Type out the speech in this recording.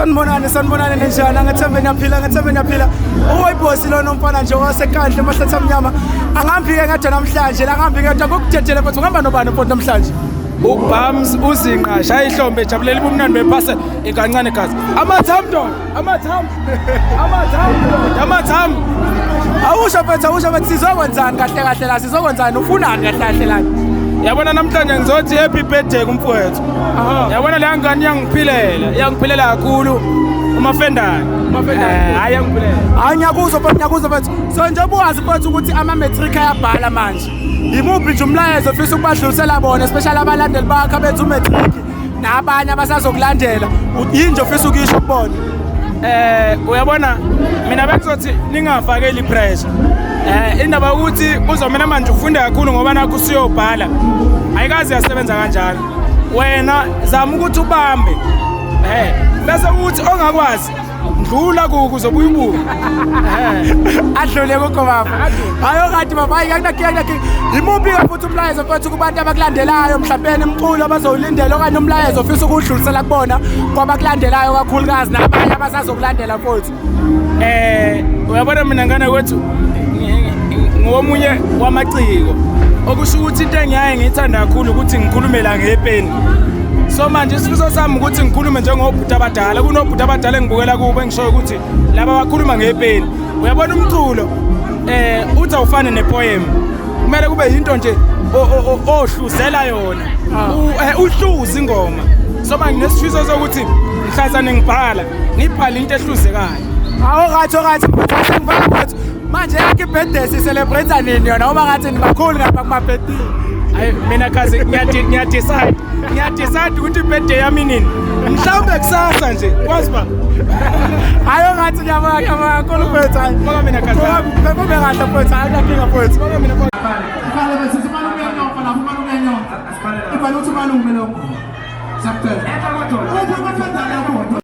Sanibonani, sanibonani, ninjani? Angethembe niyaphila, ngethembe niyaphila. Uwayibhosi lona umfana nje waseKandle, emahlathi amnyama. Angihambike ngedwa namhlanje, la ngihambike ngedwa ngokudedela mfethu. Ngihamba nobani mfowethu namhlanje? Ubhams uzinqa shaya ihlombe, jabulela ubumnandi bephase ikancane gazi. Amathamu ndoda, amathamu. Amathamu ndoda, amathamu. Awusho mfethu, awusho mfethu, sizokwenzani kahle kahle la? Sizokwenzani? Ufunani kahle kahle la? Yabona namhlanje ngizothi happy birthday kumfowethu. Yabona le ngane iyangiphilela, iyangiphilela kakhulu. Umafendane. Umafendane. Eh, hayi iyangiphilela. Hayi ngiyakuzwa mfethu, ngiyakuzwa mfethu. So njengoba wazi mfethu ukuthi ama-matric ayabhala manje. Yimuphi nje umlayezo ofisa ukubadlulisela bona, especially abalandeli bakho abenza umatric nabanye abasazokulandela? Yini nje ofisa ukuyisho kubona? Uyabona mina bengizothi ningafakeli pressure. Indaba ukuthi uzomela manje ufunde kakhulu ngoba nakho usuyobhala. Ayikaze yasebenza kanjalo. Wena zama ukuthi ubambe. Bese uthi ongakwazi ndlula kuku uzobuya ubuke. Adlule kukho baba. Hayi okade baba, hayi akunakinga, akunakinga. Yimuphi-ke futhi umlayezo mfethu kubantu abakulandelayo, mhlawumbe umculo abazowulindela okanye umlayezo ofisa ukuwudlulisela kubona kwabakulandelayo kakhulukazi nabanye abasazokulandela futhi? Uyabona mina ngane kwethu ngomunye wamaciko, okusho ukuthi into engiyaye ngiyithanda kakhulu ukuthi ngikhulume la ngepeni. So manje isifiso sami ukuthi ngikhulume njengobhuti abadala, kunobhuti abadala engibukela kubo engishoyo ukuthi laba bakhuluma ngepeni. Uyabona umculo uthi awufane nepoem, kumele kube yinto nje ohluzela yona, uhluze ingoma. So manje nesifiso sokuthi mhlazane ngibhala, ngibhale into ehluzekayo. Awu ngathi ngathi ngibhala mfethu. Manje yakho i-birthday si-celebrate nini yona uma ngathi nibakhulu ngapha kuma-birthday? Hayi mina kazi ngiyadecide, ngiyadecide ukuthi i-birthday yami nini. Mhlawumbe kusasa nje, kwazi ba. Hayi ngathi ngiyabonga, ngiyabonga kakhulu mfethu, hayi. Bonga mina kazi. Bonga kahle mfethu, hayi kuyakinga mfethu. Bonga mina. Ibhale bese umalume uyanyofa lapho, umalume uyanyofa. Ibhale uthi umalume lo. Siyakutshela. Uphi amafendane akho?